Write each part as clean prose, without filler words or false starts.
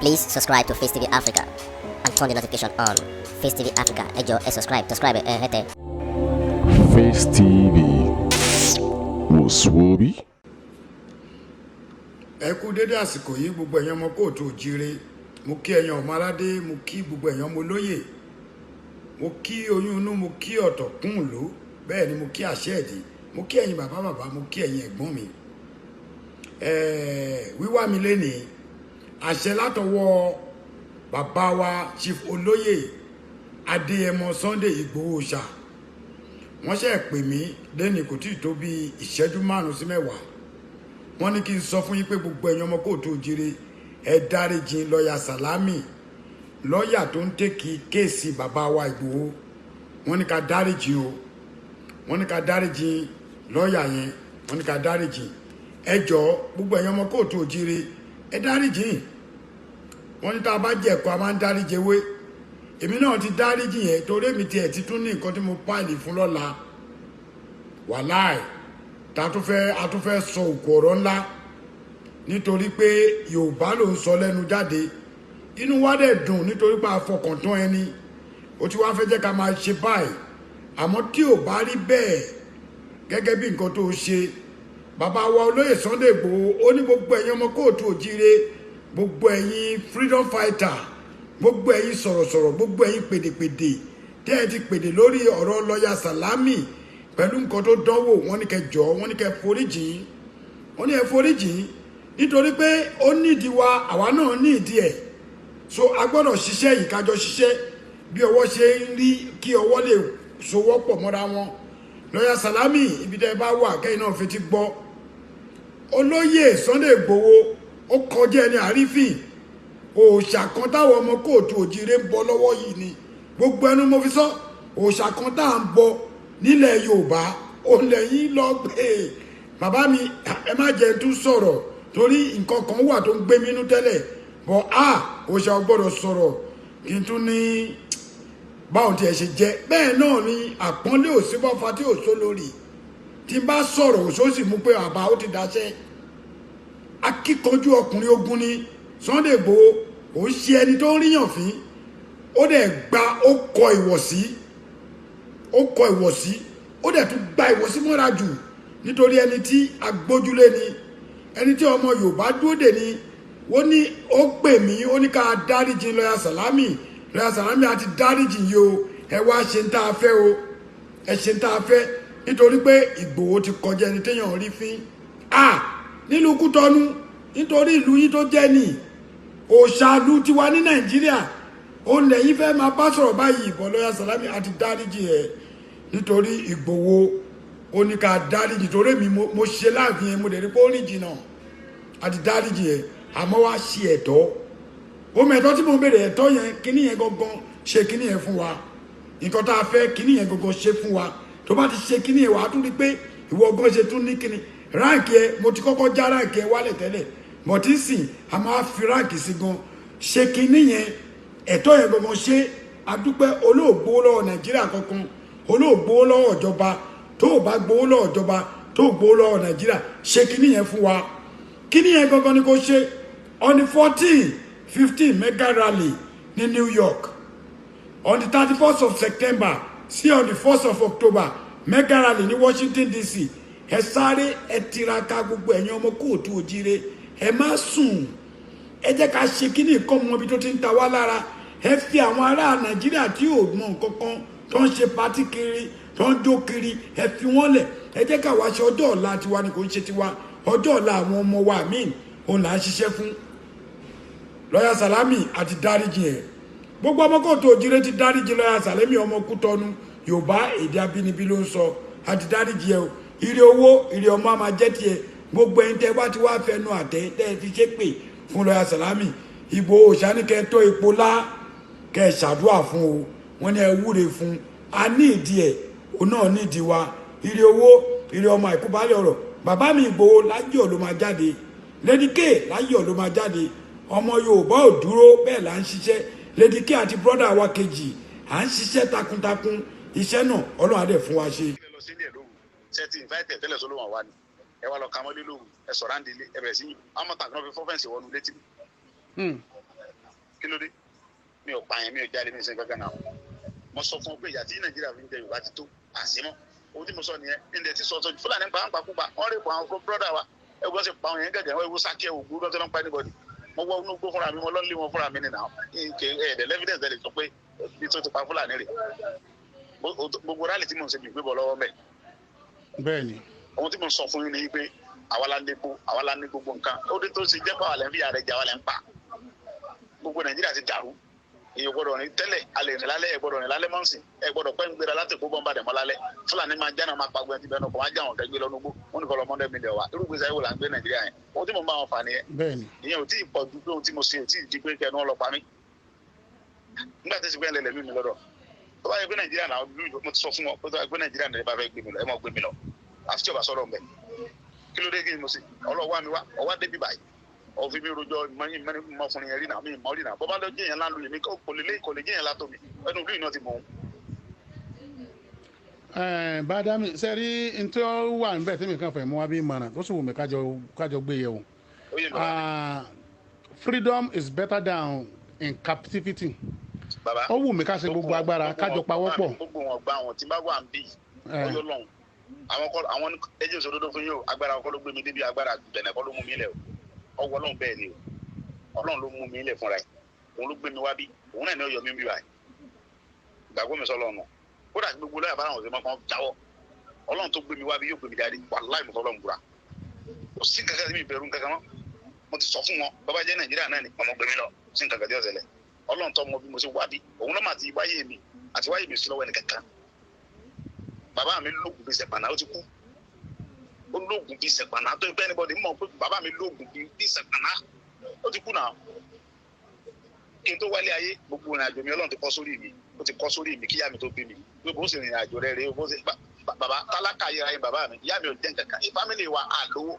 Please subscribe to Face TV Africa and turn the notification on. Face TV Africa, ẹ jọ̀ọ́, ẹ subscribe, subscribe ẹ hẹ́tẹ̀. Face TV wò sùwòbí. Ẹ kú dédé àsìkò yìí, gbogbo ẹ̀yin ọmọ káàárọ̀ oòjíire. Mo kí ẹ̀yin ọmọ aládé, mo kí gbogbo ẹ̀yin ọmọ olóyè, mo kí oyún inú, mo kí ọ̀tọ̀kùn ìlú, bẹ́ẹ̀ ni mo kí àṣẹ ẹ̀dí, mo kí ẹ̀yin bàbá bàbá, mo kí ẹ̀yin ẹ̀gbọ́n mi. Wíwá mi lénìí, àṣẹ látọwọ́ bàbá wa, Chief Olóyè Adéyẹmọ Sunday Ìgbòho ṣá. Wọ́n ṣe pè mí lénìí, kò tí ì tó bí ìṣẹ́jú 5 sí 10. Wọ́n ní kí n sọ fún yín pé gbogbo ẹ̀yin ọmọ káàárọ̀ oòjíire, ẹ dáríjì lọ́ọ̀yà Sàlámì, lọ́ọ̀yà tó ń take case bàbá wa Ìgbòho. Wọ́n ní ká dáríjì o. Wọ́n ní ká dáríjì lọ́ọ̀yà yẹn. Wọ́n ní ká dáríjì. Ẹ jọ̀ọ́, gbogbo ẹ̀yin ọmọ káàárọ̀ oòjíire, ẹ dáríjì. Wọ́n ní tá a bá jẹ̀kọ́, a máa ń dáríjì ewé. Èmi náà ti dáríjì yẹn, torí èmi tiẹ̀ ti tún ní nǹkan tí mo pile fún lọ́la. Wàláì, ta tún fẹ́, a tún fẹ́ sọ òkú ọ̀rọ̀ ńlá, nítorí pé Yorùbá ló ń sọ lẹ́nu jáde. Inú wa dẹ̀ dùn nítorí pé a fọkàn tán ẹni. Ó ti wá fẹ́ jẹ́ ká máa ṣe báyìí, àmọ́ tí ò bá rí bẹ́ẹ̀, gẹ́gẹ́ bí nǹkan tó ṣe, bàbá wa Olóyè Sunday Igboho, ó ní gbogbo ẹ̀yin ọmọ káàárọ̀ oòjíire, gbogbo ẹ̀yin freedom fighter, gbogbo ẹ̀yin sọ̀rọ̀sọ̀rọ̀, gbogbo ẹ̀yin pèdèpèdè tẹ́ ẹ ti pèdè lórí ọ̀rọ̀ lọ́ọ̀yà Sàlámì pẹ̀lú nǹkan tó dánwò, wọ́n ní kẹ́ jọ̀ọ́, wọ́n ní kẹ́ foríjìn. Wọ́n ní ẹ foríjìn, nítorí pé ó nídìí wa, àwa náà nídìí ẹ̀. So a gbọ́dọ̀ ṣiṣẹ́ yìí, kájọ ṣiṣẹ́ bí ọwọ́ ṣe ń rí, kí ọwọ́ lè sowọ́pọ̀ mọ́ra wọn. Lọ́ọ̀yà Sàlámì, ibi tẹ́ ẹ bá wà, kẹ́yìn náà fetí gbọ́. Olóyè Sunday Igboho, ó kọjá ẹni àrífín. Òòṣà kan táwọn ọmọ káàárọ̀ oòjíire ń bọ lọ́wọ́ yìí ni, gbogbo ẹnu mo fi sọ, òòṣà kan tá à ń bọ nílẹ̀ Yorùbá, òun lẹ́yìn lọ gbé. Bàbá mi, ẹ má jẹ́ n tún sọ̀rọ̀, torí nǹkan kan wà tó ń gbé mi inú tẹ́lẹ̀ bọ̀. A òòṣà ò gbọ́dọ̀ sọ̀rọ̀ kí n tún ní báwọn tiẹ̀ ṣe jẹ́. Bẹ́ẹ̀ náà ni àpọ́nlé òsínbọ́fà tí ò só lórí. Tí n bá sọ̀rọ̀, òṣó sì mú pé bàbá ó ti dáṣẹ́. Akíkanjú ọkùnrin ogun ni Sunday Igboho. Kò ń ṣe ẹni tó ń ríyàn fín. Ó dẹ̀ gba, ó kọ ìwọ̀sí, ó kọ ìwọ̀sí, ó dẹ̀ tún gba ìwọ̀sí mọ́ra jù, nítorí ẹni tí agbójúlé ni, ẹni tí ọmọ Yorùbá dúró dè ni. Ó ní, ó pè mí, ó ní ká dáríjì lọ́yà Sàlámì. Lọ́yà Sàlámì, àti dáríjì yìí o. Ẹ wá ṣe ń tá a fẹ́ o, ẹ ṣe ń tá a fẹ́, nítorí pé Ìgbòho ti kọjá ẹni téèyàn rí fín a nílùú Kútọ́nù, nítorí ìlú yín tó jẹ́ ní òṣàlù tiwa ní Nàìjíríà, òun lẹ́yìn fẹ́ máa bá sọ̀rọ̀ báyìí. Ìbọn lọ́yà Sàlámì, àti dáríjì ẹ̀, nítorí Ìgbòho ó ní ká dáríjì, torí èmi mo ṣe láàfin yẹn, mo dẹ̀ rí pé ó rìn jìnnà. Àti dáríjì ẹ̀, àmọ́ wá ṣe ẹ̀tọ́ omi ẹ̀tọ́ tí mo ń béèrè, ẹ̀tọ́ yẹn, kíní yẹn gangan, ṣe kíní yẹn fún wa. Nǹkan tá a fẹ́, kíní yẹn gangan, ṣe fún wa. Tó bá ti ṣe kíní yẹn, wàá tún rí pé ìwọ gan ṣe tún ní kíní rank ẹ. Mo ti kọ́kọ́ já rank ẹ wálẹ̀ tẹ́lẹ̀, but tí sìn a máa fi rank sí gan. Ṣe kíní yẹn, ẹ̀tọ́ yẹn gangan, ṣe. Adúpẹ́ olóògbó lọ́wọ́ Nàìjíríà kankan, olóògbó lọ́wọ́ ìjọba. Tó o bá gbowó lọ́wọ́ ìjọba, tó o gbowó lọ́wọ́ Nàìjíríà, ṣe kíní yẹn fún wa. Kíní yẹn gangan ni kò ṣe. On the 14, 15, mega rally ní New York. On the 31st of September sí on the 1st of October, mega rally ní Washington DC. Ẹ sáré, ẹ tiraka, gbogbo ẹ̀yin ọmọ káàárọ̀ oòjíire, ẹ má sùn. Ẹ jẹ́ ká ṣe kíní nǹkan mọ ibi tó ti ń ta wá lára. Ẹ fi àwọn ará Nàìjíríà tí ò mọ nǹkan kan, tó ń ṣe party kiri, tó ń jó kiri, ẹ fi wọ́n lẹ̀. Ẹ jẹ́ ká wá ṣe ọjọ́ ọ̀la tiwa ni, kò ń ṣe tiwa, ọjọ́ ọ̀la àwọn ọmọ wa míì, òun là ń ṣiṣẹ́ fún. Lọ́yà Sàlámì, àti dáríjì ẹ̀. Gbogbo ọmọ káàárọ̀ oòjíire ti dáríjì lọ́yà Sàlámì. Ọmọ Kútọ́nù, Yorùbá èdè abínibí ló ń sọ. Àti dáríjì ẹ̀ o. Ire owó, ire ọmọ á máa jẹ́ tiẹ̀. Gbogbo ẹni tẹ́ bá ti wá fẹnu àtẹ tẹ́ ẹ fi ṣépè fún lọ́yà Sàlámì, Ìgbòho ṣáníkẹ́ tó ipò lá, kẹ́ ẹ ṣàdúrà fún o. Wọ́n ní ẹ wúre fún. A ní ìdí ẹ̀, òun náà ní ìdí wa. Ire owó, ire ọmọ, àìkú balẹ̀ ọ̀rọ̀. Bàbá mi Ìgbòho, láyọ̀ ló máa jáde. Lady K, láyọ̀ ló máa jáde. Ọmọ Yorùbá ò dúró, bẹ́ẹ̀ là ń ṣiṣẹ́. Lady K àti brother wa kejì, à ń ṣiṣẹ́ takuntakun. Iṣẹ́ náà, Ọlọ́run á dẹ̀ fún wa ṣe. Ẹ lọ sílé ẹ lóru, ṣe ti invite ẹ tẹ́lẹ̀ sọlọ́wọ́n wa ni? Ẹ wá lọ ka mọ́lé lóru, ẹ sọ̀rọ̀ àǹdílé, ẹ bẹ̀rẹ̀ sí àmọ́ tàbí wọn fi fọ́ fence wọnú létí. Kí ló dé? Mi ò pààyàn, mi ò jáde, mi ò ṣe kankan náà. Mo sọ fún ọ pé ìyà tí Nàìjíríà fi ń jẹ Yorùbá ti tó àṣemọ́. Ohun tí mo sọ nìyẹn. Ǹdẹ̀ tí sọ sọ Fúlàní pa ń pa kúpa, wọ́n rè pa àwọn brọ́dà wa. Ẹ wọ́n sì pa àwọn yẹn gẹ̀gẹ̀, wọ́n ewu sákẹ́ ògùn lọ́tọ́ ló ń pa anybody. Mo wọ inú gbó fúnra mi, mo lọ ń lé wọn fúnra mi nìyà. Ẹ̀ẹ́dẹ̀ lẹ́fídẹ̀nsì ẹ̀ lè sọ pé bí tó ti pa Fúlàní rè. Gbogbo rálì tí mò ń ṣe mi gbé bọ̀ lọ́wọ́ mẹ́. Bẹ́ẹ̀ni. Ohun tí mo sọ fún yín ni pé àwa la ní epo, àwa la ní gbogbo nǹkan. Ó dé tó ṣe jẹ́ pé àwa lẹ́ ń fi ààrẹ jẹ, àwa lẹ́ ń pa. Gbogbo Nàìjíríà ti dàrú. Èyí gbọ́dọ̀ rìn tẹ́lẹ̀, alẹ́ rìn lálẹ́, ẹ gbọ́dọ̀ rìn lálẹ́ mọ́sìn, ẹ gbọ́dọ̀ pẹ́ ń gbéra láti kó bọ́ńbà dẹ̀ mọ́ lálẹ́. Fúlàní máa jáná máa pa gbẹ́ ti bẹ́ẹ̀ náà, kò máa já wọn kẹgbẹ́ lọ́nu gbó. Wọ́n ní kọ́ lọ mọ́ndé mílíọ̀nù wa. Irú gbèsè ayé wo là ń gbé Nàìjíríà yẹn? Ohun tí mo bá wọn fà nìyẹn. Bẹ́ẹ̀ni. Ìyẹn ò tí ì pọ̀ ju pé ohun tí mo ṣe ò tí ì di pé kẹnu wọn lọ pa mí. Nígbà tí ìsìnkú ẹ̀ lẹ̀ mí mi lọ́dọ̀. Tó bá yẹ pé Nàìjíríà náà, mo ti sọ fún wọn pé tó bá yẹ pé Nàìjíríà náà bá fẹ́ gbé mi lọ, ẹ má gbé mi lọ. Àfi tí ò bá sọ̀rọ̀ mbẹ̀. Kí ló dé kí ni mo ṣe? Ọlọ́wọ́ mi wá, ọwá débi báyìí. Òfin mi rojọ́ mọ́fúnni yẹn rí náà, mi mọ́ rí náà. Bọ́bá lọ jẹ́yàn láńlú yìí, mi kò lè kò lè jẹ́yàn látọ̀ mi. Ẹnu ìlú yìí náà ti mọ̀ ọ́n. Bàdámì, sẹ́rí n tí ó wà níbẹ̀ tí mi kàn fẹ́ mú wá bí ìmọ̀ràn tó sì wù mí kájọ gbé yẹ̀wò. Ó yé mi bàbá. Freedom is better than in captivity. Bàbá. Ó wù mí ká ṣe gbogbo agbára kájọ pawọ́pọ̀. Gbogbo wọn gba àwọn tí bá wà ń bì. Ọyọ́ lọ́hùn. Àwọn kọ́ àwọn ẹjẹ́ òṣòdodo fún yín o, agbára kọ́ ló gbé mi débi, agbára bẹ̀nẹ̀ kọ́ ló mú mi lẹ̀ o. Ọwọ́ Ọlọ́run bẹ́ẹ̀ ni o. Ọlọ́run ló mú mi lẹ̀ fúnra ẹ̀. Òun ló gbé mi wá bí. Òun náà ní ọyọ mi ń bí báyìí. Ìgbàgbọ́ mi sọ lọ́nà. Kódà gbogbo lọ́yà bá àwọn ọ̀sẹ̀ mọ́ kan jáwọ́. Ọlọ́run tó gbé mi wá bí yóò gbé mi jáde. Wàláì mo fọlọ́run búra. Kò sí nǹkan kan tí mi bẹ̀rù nǹkan kan mọ́. Mo ti sọ fún wọn, bàbá jẹ́ Nàìjíríà náà ni ọmọ gbé mi lọ. Kò sí nǹkan kan tí ó ṣẹlẹ̀. Ọlọ́run tó mọ bí mo ṣe wá bí. Òun náà mà ti wáyé mi àti wáyé mi sí lọ́wọ́ ẹnì kankan. Bàbá mi lóògùn bíi sẹ̀pànà, ó ti kú. Ó lóògùn bíi sẹ̀pànà tó pẹ́ anybody mọ̀ pé bàbá mi lóògùn bíi sẹ̀pànà, ó ti kú náà. Kí n tó wálé ayé, gbogbo ìrìn àjò mi Ọlọ́run ti kọ́ sórí mi, ó ti kọ́ sórí mi kíyá mi tó bí mi. Pé bó ṣe rìnrìn àjò rẹ̀ rèé, bó ṣe bàbá tálákà yẹra yẹn bàbá mi, ìyá mi ò jẹ́ nǹkan kan. Fámìlì wa à lówó.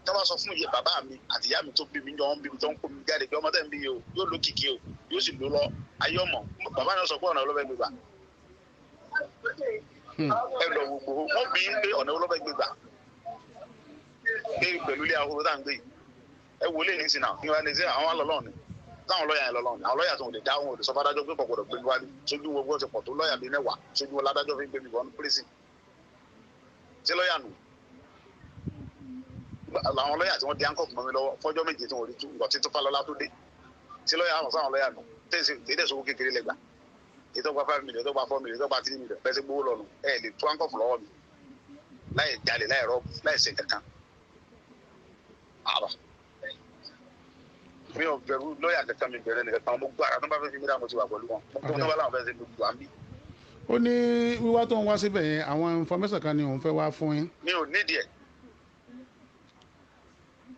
Tí wọ́n bá sọ fún iye bàbá mi àti ìyá mi tó bí mi jọ ń bí mi tó ń kó mi jáde pé ọmọ tẹ̀ ń bí yìí o, yóò lókìkí o, yóò sì lò lọ ayé ọmọ. Bàbá mi sọ pé ọ̀nà ọlọ́fẹ́ gbégbà. Ẹ lọ gbogbo wọn bí ń pé ọ̀nà ọlọ́fẹ́ gbégbà. Pé pẹ̀lú ilé ahoro tá à ń gbé yìí. Ẹ wọlé ní sinà, ní wàá ní sí àwọn alọ́lọ́ ni. Táwọn lọ́ọ̀yà yẹn lọ́lọ́ ni. Àwọn lọ́ọ̀yà tó lè dá wọn ò lè sọ fádájọ́ pé kò gbọdọ̀ gbé mi wá ní. Sójú wo bó ti pọ̀ tó lọ́ọ̀yà bíi mẹ́wàá, sójú wo ládájọ́ fi gbé mi wọnú prison. Ṣé lọ́ọ̀yà nù? Àwọn lọ́ọ̀yà tí wọ́n di handcuff mọ́ mi lọ́wọ́ fọ́jọ́ méje tí wọ́n rí tú, ìgbà tí tó Fálọlá tó dé. Ṣé lọ́ọ̀yà àwọn sáwọn lọ́ọ̀yà nù? Tẹ́sí sówó kékeré lẹ́gbàá. Ètò gba 5 million, ètò gba 4 million, ètò gba 3 million, bẹ́ẹ̀ sì gbowó lọ́nu. Ẹ lè tú handcuff lọ́wọ́ mi. Láì jalè, láì rọ́ọ̀bù, láì ṣe kankan. Àbà. Mi ò bẹ̀rù lọ́ọ̀yà kankan, mi bẹ̀rẹ̀ nìkan kan. Mo gbọ́ ara tó bá fẹ́ fi mí dá, mo ti wà pẹ̀lú wọn. Mo gbọ́ tó bá láwọn fẹ́ ṣe gbogbo à ń bí. Ó ní wíwá tó ń wá síbẹ̀ yẹn, àwọn information kan ni òun fẹ́ wá fún yín. Mi ò nídìí ẹ̀.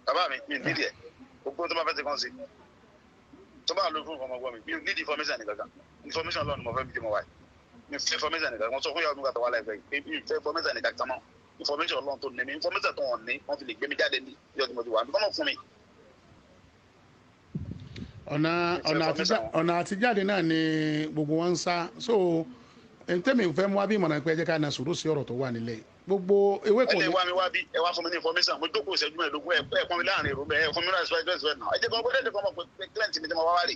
Bàbá mi, mi ò nídìí ẹ̀. Gbogbo tó bá fẹ́ ṣe kàn sí. Tó bá lọ fún ọmọ ọgbọ́n mi, mi ò nídìí information nìkan kan. Information lọ́nà mo fẹ́ bí mo wà yìí. Mi fẹ́ information nìkan kan. Mo sọ fún ìyàwó mi gbàtọ̀ wà láìpẹ́ yìí. Mi fẹ́ information nìkan kan mọ́. Information lọ́nà tó ní mi, information tó wọ̀n ní, wọ́n fi lè gbé mi jáde ní ìjọ tí mo ti wà. Kọ́mọ̀ fún mi. Ọ̀nà àtijáde náà ni gbogbo wọn ń sá. So ntẹ́mi fẹ́ mú wá bí ìmọ̀ràn pé ẹ jẹ́ ká na sùúrù sí ọ̀rọ̀ tó wà nílẹ̀. Gbogbo ewé kò ní. Ẹ lè wá mi wá bí ẹ wá fún mi ní information, mo jókòó ìṣẹ́jú mẹ́ẹ̀ẹ́dógún, ẹ pọ́n mi láàrin èrò bẹ́ẹ̀, ẹ fún mi ní respect náà. Ẹ jẹ́ kí wọ́n gbọ́dọ̀ kọ́ mọ̀ pé client mi ti mọ wá wá rè.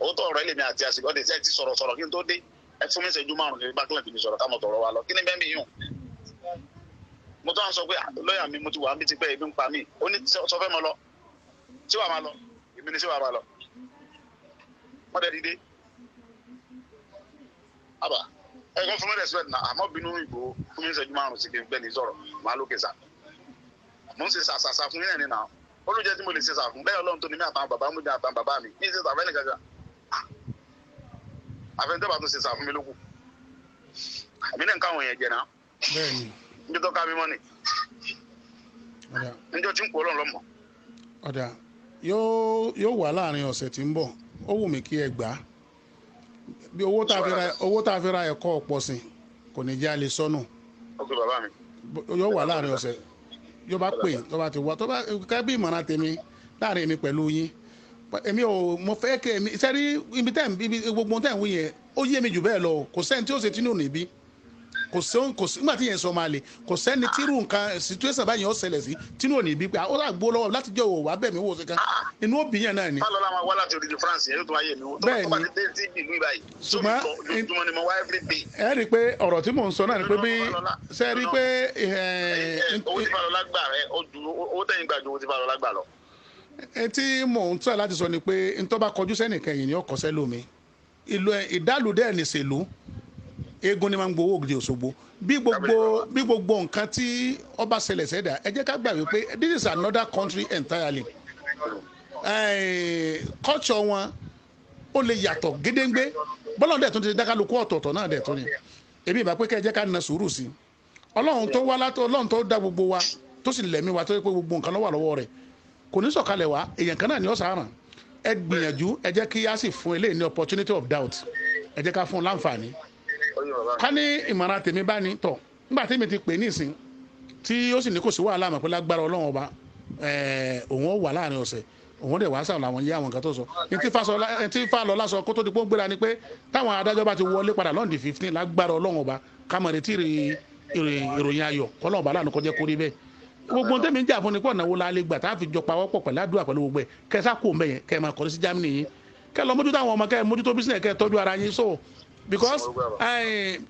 Òótọ́ ọ̀rọ̀ ẹlẹ́mi àti àsìkò ọ̀dẹ̀ tí ẹ ti sọ̀rọ̀ sọ̀rọ̀ kí n tó dé. Ẹ fún mi ìṣẹ́jú márùn-ún kí n bá client mi sọ̀rọ̀ ká mọ̀ tọ̀rọ̀ wa lọ. Kí ni bẹ́ẹ̀ mi yùn? Mo tó ń sọ pé lọ́ọ̀yà mi mo ti wà níbi tí pé ebi ń pa mí. Ó ní sọ fẹ́ mọ lọ. Ṣé wàá máa lọ? Èmi ni ṣé wàá máa lọ? Wọ́n dẹ̀ dìde. Àbà ẹ kàn fún mi respect náà, àmọ́ bínú ìbò fún mi ìṣẹ́jú márùn-ún sí kí n bẹ́ẹ̀ ní sọ̀rọ̀ màá lókè sà. Mo ń ṣe sàṣàṣà fún yín náà. Olùjẹ́ tí mo lè ṣe sà fún bẹ́ẹ̀ Ọlọ́run tó ní mí àtàwọn bàbá mi àtàwọn bàbá mi ní ṣe sàfẹ́ nìkan kan. Àfẹnjẹ́ bá tún ṣe sà fún mi lókù. Àmì náà ń káwọn èèyàn jẹ náà. Bẹ́ẹ̀ni. Níjọ́ tó ká mi mọ́ ni. Níjọ́ tí ń kú Ọlọ́run lọ́mọ. Ọ̀dà yóò wà láàrin ọ̀sẹ̀ tí ń bọ̀. Ó wù mí kí ẹ gbà á. Bí owó tá a fi ra ẹ̀kọ́ ọ̀pọ̀ sìn kò ní jẹ́ a lè sọnù. Ok bàbá mi. Yóò wà láàrin ọ̀sẹ̀. Yóò bá pè tó bá ti wá tó bá kẹ́ bí ìmọ̀ràn tèmi láàrin èmi pẹ̀lú yín. Èmi ò mo fẹ́ kẹ́ èmi sẹ́rí ibi tẹ́ ibi gbogbo tẹ́ ń wí yẹn ó yé mi jù bẹ́ẹ̀ lọ, kò sẹ́ni tí ó ṣe tí ní òní bí. Kò sí òun, kò sí nígbà tí yẹn sọ máa le, kò sẹ́ni tírú nǹkan situation báyìí ó ṣẹlẹ̀ sí tínú ò ní bí pé ó rà gbó lọ́wọ́ láti jẹ́ òwò wá bẹ̀ mí wò sí kan, inú òbí yẹn náà ni. Fálọlá máa wá láti odidi France yẹn, yóò tún wáyé mi wò. Tó Bẹ́ẹ̀ bá ni. ti dé sí ìlú ìbáyìí. Ṣùgbọ́n- Ojoojúmọ́ ni mo wá every day. Ẹ rí i pé ọ̀rọ̀ tí mò ń sọ náà ni pé bí ṣe rí i pé Owó tí Fálọlá gbà rẹ, ó ju owó tẹ̀yìn gbà ju owó tí Fálọlá gbà lọ. Ẹ tí mò ń tọ́ láti sọ ni pé ntọ́ bá kọjú sẹ́nìkan yìí ni ó kọsẹ́ lómi ìlú ẹ ìdálùdẹ́ ẹ̀ nìṣèlú eégún ni máa ń gbowó ògidì Òṣogbo. Bí gbogbo nǹkan tí ọba ṣẹlẹ̀ sẹ́dá, ẹ jẹ́ ká gbà wípé this is another country entirely. Culture wọn ó lè yàtọ̀ gédéǹgbé, bọ́lá dẹ̀ tún ti dákàlùkù ọ̀tọ̀ọ̀tọ̀ náà dẹ̀ tún ni. Èmi ìbá pé kẹ́ ẹ jẹ́ ká na sùúrù sí i. Ọlọ́run tó wá látọ̀, Ọlọ́run tó dá gbogbo wa, tó sì lẹ̀mí wa, tó yẹ pé gbogbo nǹkan ló wà lọ́wọ́ rẹ̀, kò ní sọ̀kalẹ̀ wá èèyàn kan náà ni ó sàáràn. Ẹ gbìyànjú, ẹ jẹ́ kí á sì fún eléyìí ní opportunity of doubt, ẹ jẹ́ ká fún un láǹfààní. Ó yé bàbá mi. Ká ní ìmọ̀ràn tèmi bá ní tọ̀ nígbà tèmi ti pè nísìn tí ó sì ní kò sí wàhálà, àmọ́ pé lágbára Ọlọ́run Ọba, òun ó wà láàrin ọ̀sẹ̀, òun dẹ̀ wá sàrò àwọn yé àwọn nǹkan tó sọ ntí Fálọlá sọ kó tó di pé ó gbéra ni pé táwọn adájọ́ bá ti wọlé padà lọ́ndì 15, lágbára Ọlọ́run Ọba, ká mọ̀ retí ìròyìn ayọ̀. Kọ́lọ́run Ọba láàánú kọjá kórí bẹ́ẹ̀. Gbogbo tẹ́mi ń jà fún ni pé ọ̀nà wo la lè gbà tá a fi jọ pawọ́ pọ̀ pẹ̀lú àdúrà pẹ̀lú gbogbo ẹ̀, kẹ́ sá kó mbẹ̀ yẹn, kẹ́ máa kọ́ni sí Germany yín, kẹ́ lọ mójútó àwọn ọmọ, kẹ́ mójútó business, kẹ́ tọ́jú ara yín. So because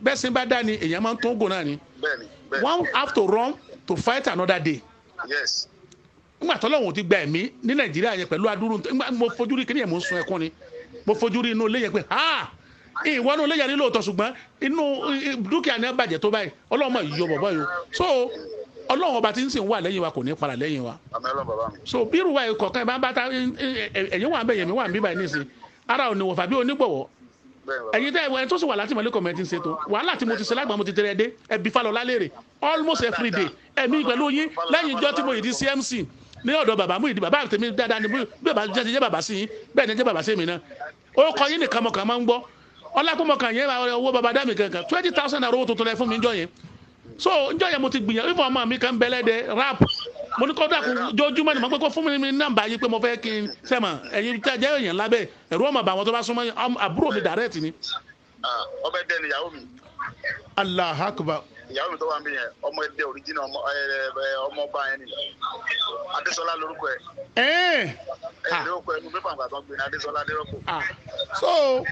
bẹ́ẹ̀ sì bá dá ni èèyàn máa ń tó gò náà ni. Bẹ́ẹ̀ni, bẹ́ẹ̀ni. One have to run to fight another day. Nígbà tó lọ́wọ́n ti gba ẹ̀mí ní Nàìjíríà yẹn pẹ̀lú adúrú, nígbà mo fojú rí kíní yẹn, mo ń sun ẹkún ni. Mo fojú rí inú ilé yẹn pé ha, ìwọ inú ilé yẹn ní lóòótọ́, ṣùgbọ́n inú dúkìá ni ẹ bàjẹ́ tó báyìí. Ọlọ́run máa yọ bọ̀bọ̀ yìí o. So Ọlọ́run Ọba tí ń sìn wà lẹ́yìn wa, kò ní padà lẹ́yìn wa. Àmín Ọlọ́run, bàbá mi. So bí irú wa yìí kọ̀ọ̀kan bá ń bá ta ẹ̀yìn wà ń bẹ̀ yẹ̀mí wà ń bí báyìí nísìn, ara ò ní wọ̀fà bí onígbọ̀wọ́. Bẹ́ẹ̀ni, bàbá. Ẹ̀yin tẹ́ ẹ̀ tó sì wà láti mọ̀lẹ́ kọ̀mẹ́ntì ń ṣètò wàhálà tí mo ti ṣe lágbàá, mo ti tẹ̀lé dé ẹbí Fálọlá léèrè almost every day. Ẹ̀mí pẹ̀lú yín lẹ́yìn ìjọ tí mo yìí di CMC ní ọ̀dọ̀ bàbá mú ìdí bàbá tèmi dáadáa ni. Bí bàbá jẹ́ ti jẹ́ bàbá sí yín, bẹ́ẹ̀ ni jẹ́ bàbá sí mi náà. Ó kọ yín nìkan mọ̀kàn máa ń gbọ́ ọlákùnmọ̀kàn yẹn, owó bàbá dá mi kankan, 20,000 naira, owó tuntun lẹ fún mi njọ́ yẹn. So njọ́ yẹn mo ti gbìyànjú ìfọ̀ ọmọ mi kan bẹ́lẹ́dẹ̀ rap, mo ní kọ́dà kó jojúmọ́ ni mo pé kó fún mi ní nọ́mbà yìí pé mo fẹ́ kí n sẹ́mọ̀ ẹ̀yin tí a jẹ́ èèyàn lábẹ́ ẹ̀rú ọmọ bàwọn tó bá súnmọ́ yín, àbúrò mi direct ni. Ah, ọbẹ̀ dẹ́ ni ìyàwó mi. Allah akbar. Ìyàwó mi tó wà ń bí yẹn, ọmọ ẹdẹ original, ọmọ ẹ ẹ ọmọ ọba yẹn ni. Adésọlá lórúkọ ẹ. Ẹ̀ẹ́n. Ẹ lórúkọ ẹ ní pépà àgbà tó ń gbé ní Adésọlá Adérọ́pò. Ah, so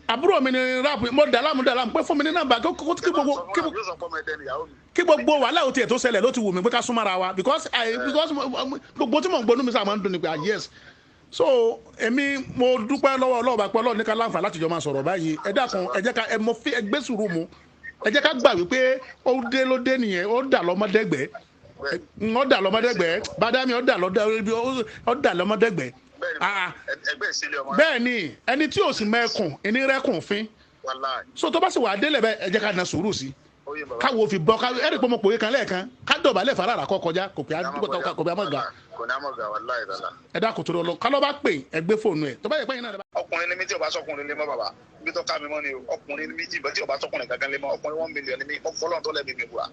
àbúrò mi ni rap. Mo dà láàmú, dà láàmú pé fún mi ní nọ́mbà kí gbogbo kí Yóò sọ pé ọmọ ẹdẹ ni ìyàwó mi. kí gbogbo wàhálà ò tiẹ̀ tó ṣẹlẹ̀ ló ti wù mí pé ká súnmọ́ ara wa, because gbogbo tí mò ń gbónú mi sáà máa ń dùn ní pé ah yes. So èmi mo dúpẹ́ lọ́wọ́ Ọlọ́run bá pẹ́ Ọlọ́run ní ká láǹfà láti jọ máa sọ̀rọ̀ báyìí. Ẹ dákun, ẹ jẹ́ ká ẹ mo fi ẹ gbé sùúrù mu, ẹ jẹ́ ká gbà wípé ó dé ló dé nìyẹn, ó dà lọ́mọdẹ́gbẹ́, ó dà lọ́mọdẹ́gbẹ́ bàdámi, ó dà lọ́dẹ, ó dà lọ́mọdẹ́gbẹ́. Bẹ́ẹ̀ni. Ah, ah. Ẹgbẹ́ ìsílẹ̀ ọmọ. Bẹ́ẹ̀ ni, ẹni tí ò sì mẹ́kùn ẹni rẹ́kùn fín. Wàláì. So tó bá sì wà á délẹ̀ bẹ́ẹ̀, ẹ jẹ́ ká na sùúrù sí i, Ó yé bàbá. káwo fi bọ́ káwo ẹ̀rí pé mo pòye kan lẹ́ẹ̀kan, ká dọ̀bálẹ̀ farara kọ́ kọjá kò pé kò pé a mọ̀ ga. Kò ní àmọ̀ ga, wàláì dàda. Ẹ dákun torí Ọlọ́run, kálọ́ bá pè ẹ gbé fóònù ẹ tó bá yẹ pé yín náà lè bá. Ọkùnrin ni mí tí o bá sọkùnrin lé mọ́ bàbá, ibi tó ká mi mọ́ ni o. Ọkùnrin ni mí tí o bá sọkùnrin kankan lé mọ́, ọkùnrin 1 million ni mí. Mo fọlọ́n tó lẹ́bi mi búra,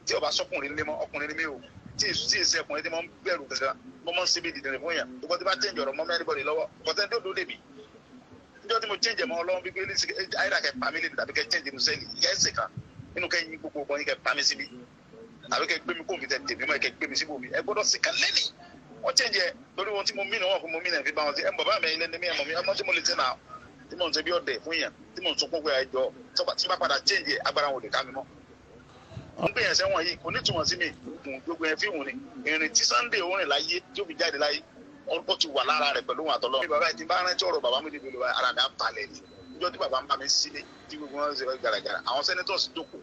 tí o bá sọkùnrin lé mọ́, ọkùnrin ni mí o. Tí ìṣe ọkùnrin tí mo ń bẹ̀rù kankan, mo mọ̀ ń síbi dìde fún yàn tó kọ́ tí bá change ọ̀rọ̀ mọ́ mẹ́rin bọ̀dì lọ́wọ́ kọ́tẹ́ tó dé mi níjọ́ tí mo change mọ́ Ọlọ́run bí pé àyíra kẹ pa mí lè tàbí kẹ change inú sẹ́ẹ̀lì kẹ ẹsẹ̀ kan nínú kẹ yín gbogbo ọgbọ́n yín kẹ pa mí síbi tàbí kẹ gbé mi kó mi tẹ tèmi mọ́ kẹ gbé mi síbò mi ẹ gbọ́dọ̀ sí kan lẹ́ni wọ́n change ẹ torí wọn tí mo mí ni wọn kò mo mí náà fi bá wọn sí ẹ. Bàbá mi ilé ní mi ẹ mọ̀ mi ọmọ tí mo lè ṣe náà tí mo ń ṣe bí ọ̀dẹ̀ fún yàn tí mo ń sunkún pé àìjọ tí bá padà change ẹ, agbára wọn ò lè ká mi mọ́. Ń gbé yẹn sẹ́wọ̀n yìí kò ní túmọ̀ sí mi gbogbo yẹn fíìmù ni. Ìrìn tí Sunday orin láyé tí ó fi jáde láyé, ó ti wà lára rẹ̀ pẹ̀lú òun àtọ́lọ́. Bí bàbá yìí ti bá rántí ọ̀rọ̀ bàbá mi níbi olùwà, ara mi á balẹ̀ ni. Níjọ́ tí bàbá ń bá mi sílé tí gbogbo wọn ṣe gàràgàrà, àwọn senators jókòó,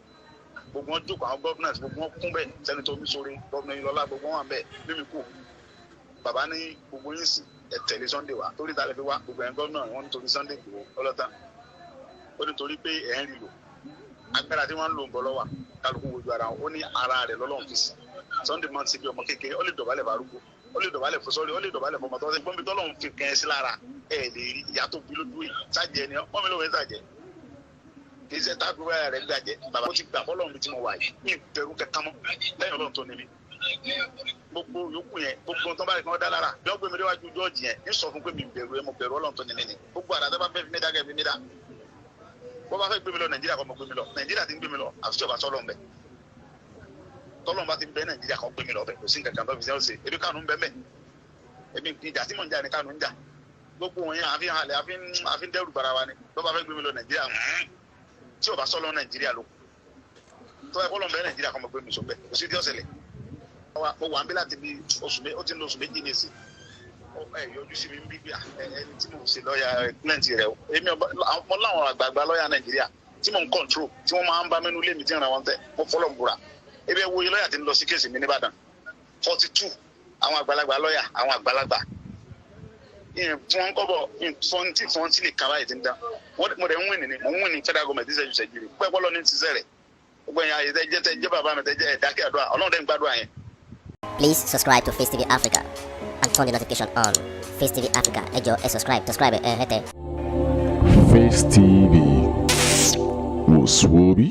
gbogbo wọn jókòó, àwọn governors gbogbo wọn kún bẹ́ẹ̀, senator Omisore, governor Ilọlá, gbogbo wọn wà bẹ́ẹ̀ mímí kù. Bàbá ní gbogbo yín sì ẹ tẹ̀lé Sunday wá torí ta lè fi wá gbogbo ẹ̀yin governor wọn nítorí Sunday Igboho ọlọ́tàn. Ó nítorí pé ẹ̀ ń rí lò agbára tí wọ́n ń lò ń bọ̀ lọ́wọ́ kálukú wojú ara wọn. Ó ní ara rẹ̀ lọ́lọ́run fi sí. Sunday máa ń ṣe bí ọmọ kékeré, ó lè dọ̀bálẹ̀ farúgbó, ó lè dọ̀bálẹ̀ fún sọ́ọ́lì, ó lè dọ̀bálẹ̀ fún ọmọ tó ṣe gbọ́n bí tọ́lọ́run fi kẹ́ ẹ sí lára ẹ lè rí ìyá tó bí lójú yìí sájẹ ni wọ́n mi lóun sàjẹ́ kì í ṣe táàbù báyà rẹ̀ gbàjẹ́. Bàbá ó ti gbà fọlọ́run bí tí mo wà yìí ní ìbẹ̀rù kẹta mọ́ lẹ́yìn Ọlọ́run tó ní mi. Gbogbo yòókù yẹn, gbogbo tó bá rí kí wọ́n dá lára bí wọ́n gbé mi déwájú jọ́ọ̀jì yẹn ní sọ fún pé mi bẹ̀rù ẹ, mo bẹ̀rù Ọlọ́run tó ní mi ni. Gbogbo àrà tó bá fẹ́ fi mí dá kẹ́ fi mí dá. Bó bá fẹ́ gbé mi lọ Nàìjíríà, kọ́ mọ gbé mi lọ. Nàìjíríà ti ń gbé mi lọ, àfi tí ò bá sọ́lọ́ ń bẹ̀. Tọ́lọ́n bá ti ń bẹ Nàìjíríà, kọ́ gbé mi lọ bẹ̀. Kò sí nǹkan kan tó fi ṣe. Ebi Kánú ń bẹ mẹ́. Èmi ìjà tí mò ń jà ní Kánú ń jà. Gbogbo wọn yẹn, àfi hàn lẹ, àfi ń dẹ́rù bara wa ni. Bó bá fẹ́ gbé mi lọ Nàìjíríà, tí ò bá sọ́lọ́ Nàìjíríà ló tó ẹ kọ́lọ́ ń bẹ Nàìjíríà, kọ́ mọ gbé mi sọ bẹ̀. Kò sí tí ó ṣẹlẹ̀. Mo wà ń bí láti bí oṣù, ó ti ń lo oṣù 2 ní ìsìn. Ẹ yọjú sí mi ń bí bí ẹni tí mò ń ṣe lọ́ọ̀yà client rẹ o. Èmi mo láwọn àgbààgbà lọ́ọ̀yà Nàìjíríà tí mò ń control, tí wọ́n máa ń bá mẹ́nu lé mi, tí ń ra wọn tẹ́. Mo fọlọ́ ń búra, ebi ẹ wo iye lọ́ọ̀yà tí ń lọ sí case mi nìbàdàn, 42, àwọn àgbàlagbà lọ́ọ̀yà, àwọn àgbàlagbà fún wọn kọ́bọ̀ fọ́ntì fọ́ntì lè kaba yìí ti ń dán. Mo dẹ̀ ń win ní, mo ń win ní federal government ṣẹ́jú ṣẹ́jú rẹ̀ pẹ́ pọ́lọ́ ní ti sẹ́rẹ̀. Gbogbo ẹ̀yàn ayé tẹ́ jẹ́, tẹ́ jẹ́ bàbá mi, tẹ́ jẹ́ ẹ̀dákẹ́ àdúrà, Ọlọ́run dẹ̀ ń gbàdúrà yẹn. Please subscribe to Face TV Africa and turn the notification on. Face TV Africa, ẹ jọ̀ọ́, ẹ subscribe, subscribe ẹ hẹ́tẹ̀. Face TV was Swoby.